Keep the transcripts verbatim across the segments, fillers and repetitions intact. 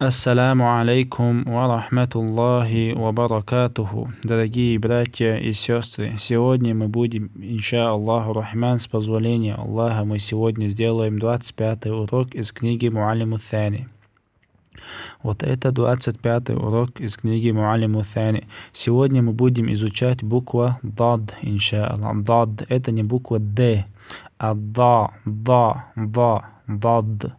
Ассаламу алейкум ва рахматуллахи ва баракатуху. Дорогие братья и сестры, сегодня мы будем, инша Аллаху Рахман, с позволения Аллаха, мы сегодня сделаем двадцать пятый урок из книги Муаллиму Сани. Вот это двадцать пятый урок из книги Муаллиму Сани. Сегодня мы будем изучать буква дад, инша Аллах. Дад — это не буква Д, а да, да, да, дад.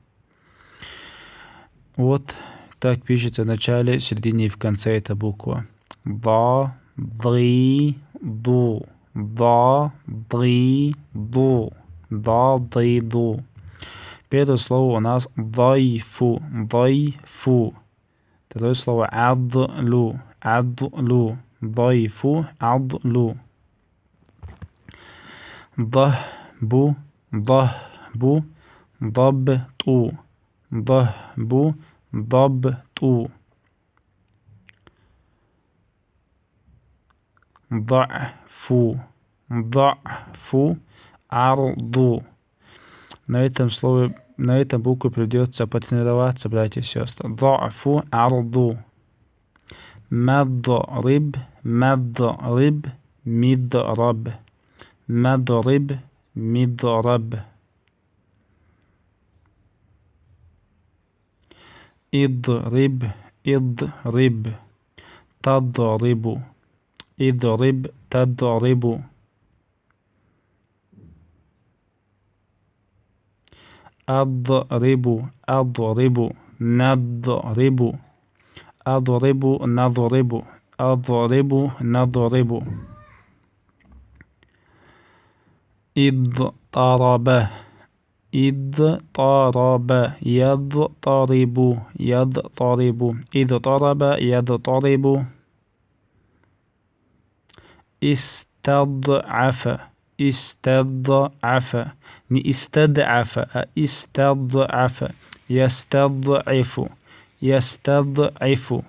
Вот так пишется в начале, середине и в конце эта буква. Да, ды, ду. Да, ды, ду. Да, ды, ду. Первое слово у нас дайфу, дайфу. Второе слово адлу, адлу. Дайфу, адлу. Дахбу, дахбу, дабту. Дахбу, дабту. Дафу, дафу, арду. На этом слове, на этом букве придется потренироваться, братья и сестры. Дафу, арду. Мадриб, мадриб, мидраб. Мадриб, мидраб. Идриб, идриб. Тадрибу. Идриб, тадрибу. Адрибу, адрибу, надрибу. Адрибу, надрибу. Адрибу, надрибу. Идриб. Идриб. Ядрибу. Ядрибу. Идриб. Ядрибу. Истадафа. Истадафа. Не истадафа, а истадафа. Ястадафу. Ястадафу.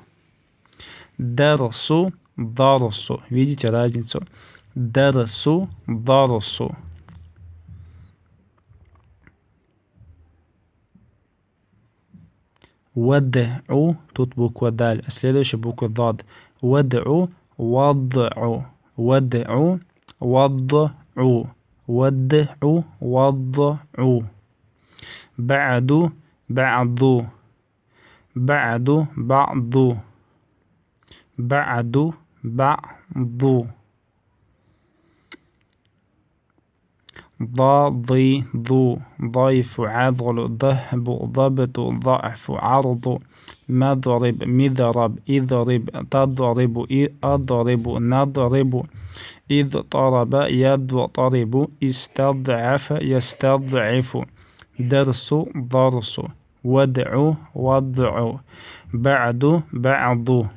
Дарсу, дарсу. Видите разницу? Дарсу, дарсу. Вадъу, тут буква даль, а следующая буква дад. Вадъу, вадъу. Вадъу, вадъу. Вадъу, вадъу. Баъду, баъду. Баъду, баъду. Баъду, баъду. Дади, ду. Дайфу, адлу. Дахбу, дабту. Дафу, арду. Мадриб, мидраб. Идриб, тадрибу. И-, адрибу, надрибу. Идриб, ядрибу. Истадафа, ястадафу. Дарсу, дарсу. Вадъу, вадъу. Баъду, баъду.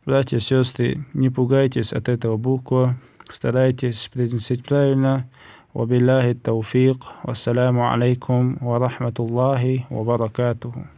Братья и сестры, не пугайтесь от этого буква, старайтесь произносить правильно. Ва билляхи тауфик. Вассаляму алейкум ва рахматуллахи ва баракатуху.